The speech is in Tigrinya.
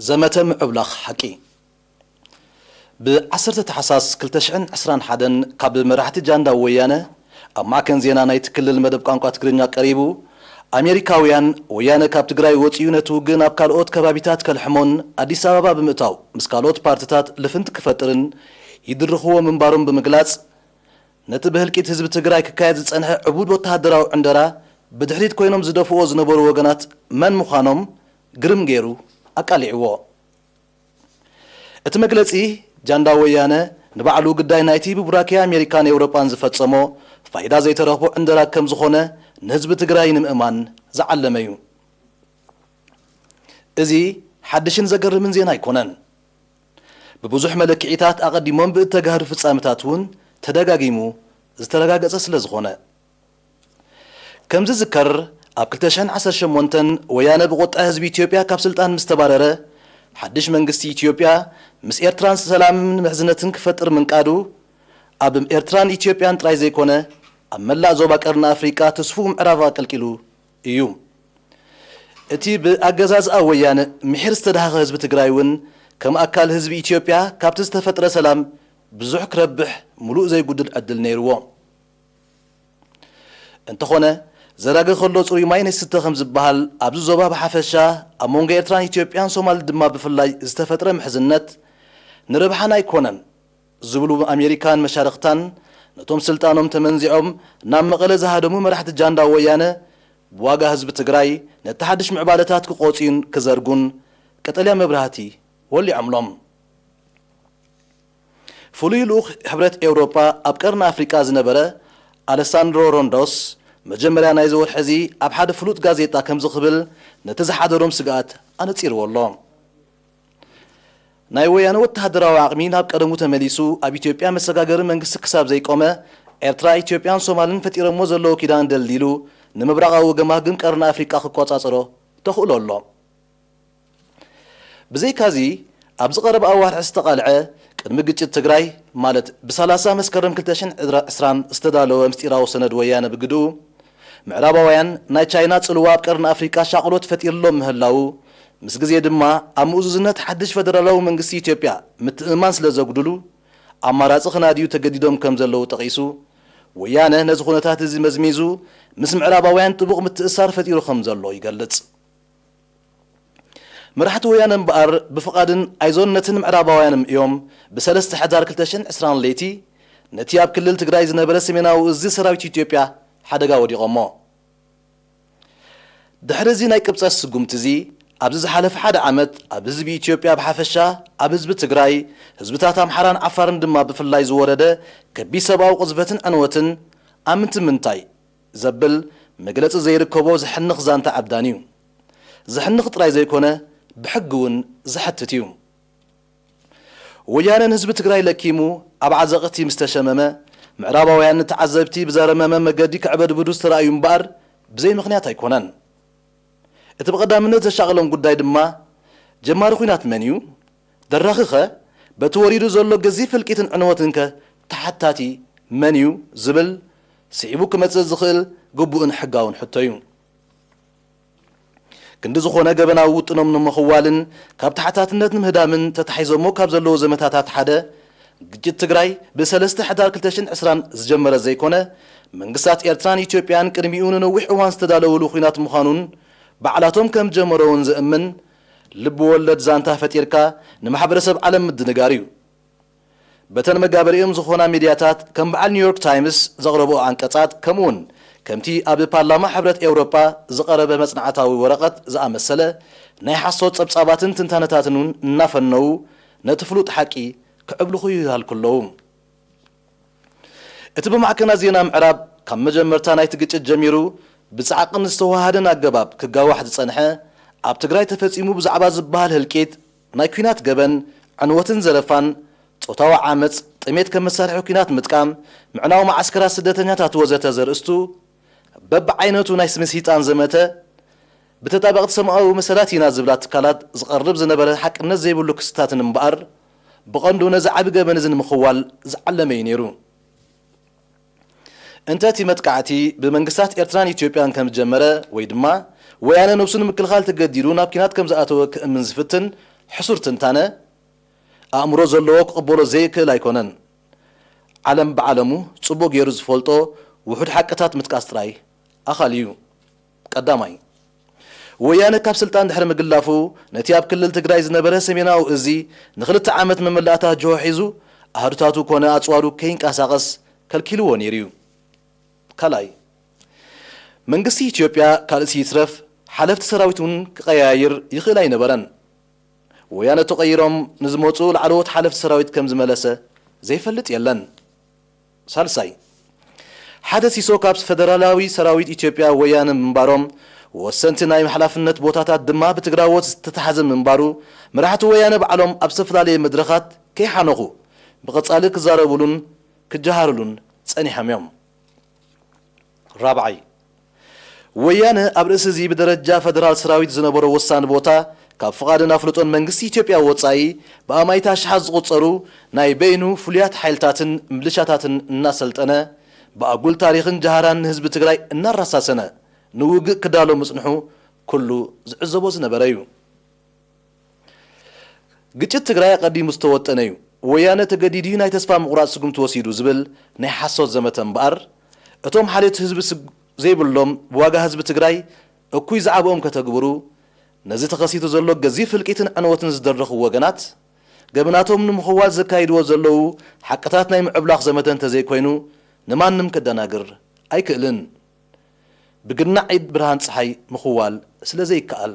ዘመተ ምዕብላኽ ሓቂ። ብ ዓሰርተ ታሕሳስ ክልተ ሽሕን ዕስራን ሓደን ካብ መራሕቲ ጃንዳ ወያነ ኣብ ማዕከን ዜና ናይቲ ክልል መደብ ቋንቋ ትግርኛ ቀሪቡ፣ ኣሜሪካውያን ወያነ ካብ ትግራይ ወጺኡ ነቲ ውግእ ናብ ካልኦት ከባቢታት ከልሕሞን ኣዲስ ኣበባ ብምእታው ምስ ካልኦት ፓርትታት ልፍንቲ ክፈጥርን ይድርኽዎ ምንባሮም ብምግላጽ፣ ነቲ ብህልቂት ህዝቢ ትግራይ ክካየድ ዝጸንሐ ዕቡድ ወተሃደራዊ ዕንደራ ብድሕሪት ኮይኖም ዝደፍእዎ ዝነበሩ ወገናት መን ምዃኖም ግርም ገይሩ ኣቃሊዕዎ። እቲ መግለጺ፣ ጃንዳ ወያነ ንባዕሉ ግዳይ ናይቲ ብቡራኬ ኣሜሪካን ኤውሮጳን ዝፈጸሞ ፋይዳ ዘይተረኽቦ ዕንደራ ከም ዝኾነ ንህዝቢ ትግራይ ንምእማን ዝዓለመ እዩ። እዚ ሓድሽን ዘገርምን ዜና ኣይኮነን። ብብዙሕ መለክዒታት ኣቐዲሞም ብእተጋህዱ ፍጻመታት እውን ተደጋጊሙ ዝተረጋገጸ ስለ ዝኾነ። ከም ዝዝከር፣ ኣብ ክልተ ሽሕን ዓሰርተ ሸሞንተን ወያነ ብቑጣ ህዝቢ ኢትዮጵያ ካብ ስልጣን ምስ ተባረረ፣ ሓድሽ መንግስቲ ኢትዮጵያ ምስ ኤርትራን ሰላምን ምሕዝነትን ክፈጥር ምንቃዱ፣ ኣብ ኤርትራን ኢትዮጵያን ጥራይ ዘይኮነ፣ ኣብ መላእ ዞባ ቀርኒ ኣፍሪቃ ትስፉው ምዕራብ ኣቀልቂሉ እዩ። እቲ ብኣገዛዝኣ ወያነ ምሒር ዝተዳሃኸ ህዝቢ ትግራይ እውን ከም ኣካል ህዝቢ ኢትዮጵያ ካብቲ ዝተፈጥረ ሰላም ብዙሕ ክረብሕ ምሉእ ዘይጉድል ዕድል ነይርዎ። እንተኾነ፣ ዘራጊ ከሎ ጽሩይ ማይ ነይስተ ከም ዝበሃል፣ ኣብዚ ዞባ ብሓፈሻ፣ ኣብ መንጎ ኤርትራን ኢትዮጵያን ሶማል ድማ ብፍላይ ዝተፈጥረ ምሕዝነት ንረብሓና ኣይኮነን ዝብሉ ኣሜሪካን መሻርኽታን፣ ነቶም ስልጣኖም ተመንዚዖም ናብ መቐለ ዝሃደሙ መራሕቲ ጃንዳ ወያነ፣ ብዋጋ ህዝቢ ትግራይ ነቲ ሓድሽ ምዕባለታት ክቖጽዩን ክዘርጉን ቀጠልያ መብራህቲ ወሊዖምሎም። ፍሉይ ልኡኽ ሕብረት ኤውሮጳ ኣብ ቀርኒ ኣፍሪቃ ዝነበረ ኣለሳንድሮ ሮንዶስ፣ መጀመርያ ናይዚ ወርሒ እዚ ኣብ ሓደ ፍሉጥ ጋዜጣ ከምዚ ክብል ነቲ ዝሓደሮም ስግኣት ኣነጺርዎ ኣሎ። ናይ ወያነ ወተሃደራዊ ዓቕሚ ናብ ቀደሙ ተመሊሱ፣ ኣብ ኢትዮጵያ መሰጋገሪ መንግስቲ ክሳብ ዘይቆመ፣ ኤርትራ፣ ኢትዮጵያን ሶማልን ፈጢሮምዎ ዘለዉ ኪዳን ደልዲሉ፣ ንምብራቓዊ ገማግም ቀርኒ ኣፍሪቃ ክቆጻጸሮ ተኽእሎ ኣሎ። ብዘይካዚ፣ ኣብዚ ቀረባ ኣዋርሕ ዝተቓልዐ፣ ቅድሚ ግጭት ትግራይ፣ ማለት ብሰላሳ መስከረም ክልተ ሽሕን ዕስራን ዝተዳለወ ምስጢራዊ ሰነድ ወያነ ብግድኡ፣ ምዕራባውያን ናይ ቻይና ጽልዋ ኣብ ቀርኒ ኣፍሪቃ ሻቕሎት ፈጢርሎም ምህላዉ፣ ምስ ግዜ ድማ ኣብ ምእዙዝነት ሓድሽ ፈደራላዊ መንግስቲ ኢትዮጵያ ምትእምማን ስለ ዘጉድሉ፣ ኣማራጺ ክናድዩ ተገዲዶም ከም ዘለዉ ጠቒሱ፣ ወያነ ነዚ ኩነታት እዚ መዝሚዙ፣ ምስ ምዕራባውያን ጥቡቕ ምትእስሳር ፈጢሩ ከም ዘሎ ይገልጽ። መራሕቲ ወያነ እምበኣር ብፍቓድን ኣይዞነትን ምዕራባውያንም እዮም ብሰለስተ ሕዳር ክልተ ሽሕን ዕስራን ለይቲ ነቲ ኣብ ክልል ትግራይ ዝነበረ ሰሜናዊ እዝ ሰራዊት ኢትዮጵያ ሓደጋ ወዲቖሞ። ድሕሪ እዚ ናይ ቅብጸት ስጉምቲ እዚ፣ ኣብዚ ዝሓለፈ ሓደ ዓመት ኣብ ህዝቢ ኢትዮጵያ ብሓፈሻ፣ ኣብ ህዝቢ ትግራይ፣ ህዝብታት ኣምሓራን ዓፋርን ድማ ብፍላይ ዝወረደ ከቢድ ሰብኣዊ ቅዝፈትን ዕንወትን ኣብ ምንታይ ምንታይ ዘብል መግለጺ ዘይርከቦ ዘሕንኽ ዛንታ ዓብዳን እዩ። ዘሕንኽ ጥራይ ዘይኮነ፣ ብሕጊ እውን ዘሕትት እዩ። ወያነ ንህዝቢ ትግራይ ለኪሙ ኣብ ዓዘቕቲ ምስ ተሸመመ፣ ምዕራባውያን ንተዓዘብቲ ብዘረመመ መገዲ ከዕበድብዱ ዝተራእዩ እምበኣር ብዘይ ምኽንያት ኣይኮነን። እቲ ብቐዳምነት ዘሻቕሎም ጉዳይ ድማ ጀማሪ ኲናት መን እዩ? ደራኺኸ በቲ ወሪዱ ዘሎ ገዚፍ ህልቂትን ዕንወትንከ ተሓታቲ መን እዩ? ዝብል ስዒቡ ክመጽእ ዝኽእል ግቡእን ሕጋውን ሕቶ እዩ። ክንዲ ዝኾነ ገበናዊ ውጥኖም ንምኽዋልን ካብ ተሓታትነት ንምህዳምን ተታሒዞሞ ካብ ዘለዉ ዘመታታት ሓደ፣ ግጭት ትግራይ ብሰለስተ ሕዳር ክልተ ሽሕን ዕስራን ዝጀመረ ዘይኮነ፣ መንግስታት ኤርትራን ኢትዮጵያን ቅድሚኡ ንነዊሕ እዋን ዝተዳለውሉ ኲናት ምዃኑን ባዕላቶም ከም ጀመረውን ዘእምን ልቢ ወለድ ዛንታ ፈጢርካ ንማሕበረሰብ ዓለም ምድንጋር እዩ። በተን መጋበሪኦም ዝኾና ሚድያታት ከም በዓል ኒውዮርክ ታይምስ ዘቕረብኦ ዓንቀጻት፣ ከምኡውን ከምቲ ኣብ ፓርላማ ሕብረት ኤውሮጳ ዝቐረበ መጽናዕታዊ ወረቐት ዝኣመሰለ ናይ ሓሶት ጸብጻባትን ትንታነታትን እውን እናፈነዉ ነቲ ፍሉጥ ሓቂ ክዕብልኹ ይሃልኩ ኣለዉ። እቲ ብማዕከናት ዜና ምዕራብ ካብ መጀመርታ ናይቲ ግጭት ጀሚሩ ብጻዕቅን ዝተወሃሃደን ኣገባብ ክጋዋሕ ዝጸንሐ፣ ኣብ ትግራይ ተፈጺሙ ብዛዕባ ዝበሃል ህልቂት፣ ናይ ኲናት ገበን፣ ዕንወትን ዘረፋን፣ ጾታዊ ዓመጽ፣ ጥሜት ከም መሳርሒ ኲናት ምጥቃም፣ ምዕናው መዓስከራት ስደተኛታት ወዘተ ዘርእስቱ በብዓይነቱ ናይ ምስይጣን ዘመተ፣ ብተጣበቕቲ ሰብኣዊ መሰላት ኢና ዝብላ ትካላት ዝቐርብ ዝነበረ ሓቅነት ዘይብሉ ክስታትን እምበኣር፣ ብቐንዱ ነዚ ዓቢ ገበን እዚ ንምኽዋል ዝዓለመ እዩ ነይሩ። እንተ እቲ መጥቃዕቲ ብመንግስታት ኤርትራን ኢትዮጵያን ከም ዝጀመረ፣ ወይ ድማ ወያነ ነብሱ ንምክልኻል ተገዲዱ ናብ ኲናት ከም ዝኣተወ ክእምን ዝፍትን ሕሱር ትንታነ ኣእምሮ ዘለዎ ክቕበሎ ዘይክእል ኣይኮነን። ዓለም ብዓለሙ ጽቡቕ ገይሩ ዝፈልጦ ውሑድ ሓቅታት ምጥቃስ ጥራይ ኣኻሊ እዩ። ቀዳማይ፣ ወያነ ካብ ስልጣን ድሕሪ ምግላፉ ነቲ ኣብ ክልል ትግራይ ዝነበረ ሰሜናዊ እዚ ንኽልተ ዓመት መመላእታ ጅሆ ሒዙ ኣህዱታቱ ኮነ ኣጽዋሩ ከይንቀሳቐስ ከልኪልዎ ነይሩ እዩ። ካልኣይ፣ መንግስቲ ኢትዮጵያ ካልእሲ ይትረፍ ሓለፍቲ ሰራዊት እውን ክቐያይር ይኽእል ኣይነበረን። ወያነ ተቐይሮም ንዝመፁ ላዕለዎት ሓለፍቲ ሰራዊት ከም ዝመለሰ ዘይፈልጥ የለን። ሳልሳይ፣ ሓደ ሲሶ ካብ ፈደራላዊ ሰራዊት ኢትዮጵያ ወያነ ምንባሮም፣ ወሰንቲ ናይ ሓላፍነት ቦታታት ድማ ብትግራዎት ዝተታሕዘ ምንባሩ፣ መራሕቲ ወያነ ባዕሎም ኣብ ዝተፈላለየ መድረኻት ከይሓነኹ ብቐጻሊ ክዛረቡሉን ክጀሃሩሉን ጸኒሖም እዮም። ራብዓይ፣ ወያነ ኣብ ርእሲ እዚ ብደረጃ ፈደራል ሰራዊት ዝነበሮ ወሳኒ ቦታ ካብ ፍቓድን ኣፍልጦን መንግስቲ ኢትዮጵያ ወጻኢ ብኣማኢት ኣሽሓት ዝቑጸሩ ናይ በይኑ ፍሉያት ሓይልታትን ምልሻታትን እናሰልጠነ ብኣጉል ታሪኽን ጀሃራን ንህዝቢ ትግራይ እናራሳሰነ ንውግእ ክዳሎ ምጽንሑ ኩሉ ዝዕዘቦ ዝነበረ እዩ። ግጭት ትግራይ ኣቐዲሙ ዝተወጠነ እዩ። ወያነ ተገዲዱ ናይ ተስፋ ምቑራጽ ስጉምቲ ወሲዱ ዝብል ናይ ሓሶት ዘመተ እምበኣር፣ እቶም ሓልዮት ህዝቢ ስግ-፣ ዘይብሎም ብዋጋ ህዝቢ ትግራይ እኩይ ዝዓብኦም ከተግብሩ፣ ነዚ ተኸሲቱ ዘሎ ገዚፍ ህልቂትን ዕንወትን ዝደረኹ ወገናት፣ ገበናቶም ንምኽዋል ዘካይድዎ ዘለዉ ሓቅታት ናይ ምዕብላኽ ዘመተ እንተዘይኮይኑ ንማንም ከደናግር ኣይክእልን። ብግናዕ ኢድ ብርሃን ጸሓይ ምኽዋል ስለ ዘይከኣል።